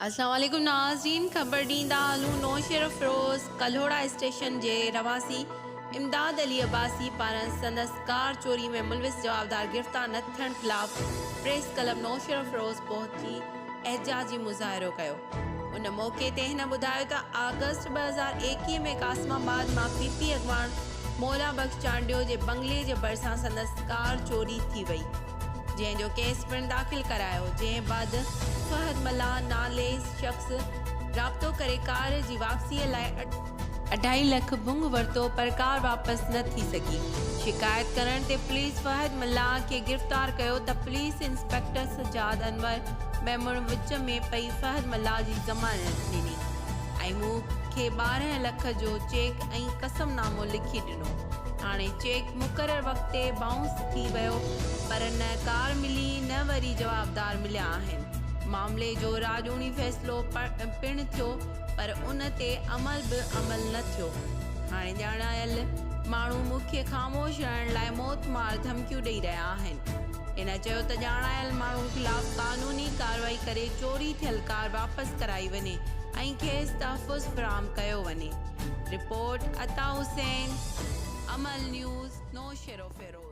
اسلام عليڪم ناظرين خبر ڏيندا هلون نوشهروفيروز ڪلهوڙا اسٽيشن جي رهواسي امداد علي عباسي پاران سندس ڪار چوري ۾ ملوث جوابدار گرفتار نه ٿيڻ خلاف پريس ڪلب نوشهروفيروز پهچي احتجاجي مظاهرو ڪيو ان موقعي تي هن ٻڌايو ته آگسٽ 2021 ۾ قاسم آباد مان پي پي اڳواڻ مولا بخش چانڊيو جي بنگلي جي ڀرسان سندس ڪار چوري ٿي وئي جنهن جو ڪيس پڻ داخل ڪرايو، جنهن بعد فهد ملاح نالي شخص رابطو ڪري ڪار جي واپسيء لاء اڍائي لک ڀنگ ورتو پر ڪار واپس نه ٿي سگهي، شڪايت ڪرڻ تي پوليس فهد ملاح کي گرفتار ڪيو ته پوليس انسپيڪٽر سجاد انور ميمڻ وچ ۾ پئي فهد ملاح جي ضمانت ڏني ۽ مون کي 12 لک جو چيڪ ۽ قسم نامو لکي ڏنو. هاڻي چيڪ مقرر وقت تي بائونس ٿي ويو پر نه ڪار ملي نه وري جوابدار مليا آهن. معاملي جو راڄوڻي فيصلو پڻ ٿيو پر ان تي عمل به عمل نه ٿيو. هاڻي ڄاڻايل ماڻهو مون کي خاموش رهڻ لاء موت مار ڌمڪيون ڏئي رهيا آهن. هن چيو ته ڄاڻايل ماڻهن خلاف قانوني ڪارروائي ڪري چوري ٿيل ڪار واپس ڪرائي وڃي ۽ کيس تحفظ فراهم ڪيو وڃي. رپورٽ، عطا حسين، عمل نيوز، نوشهروفيروز.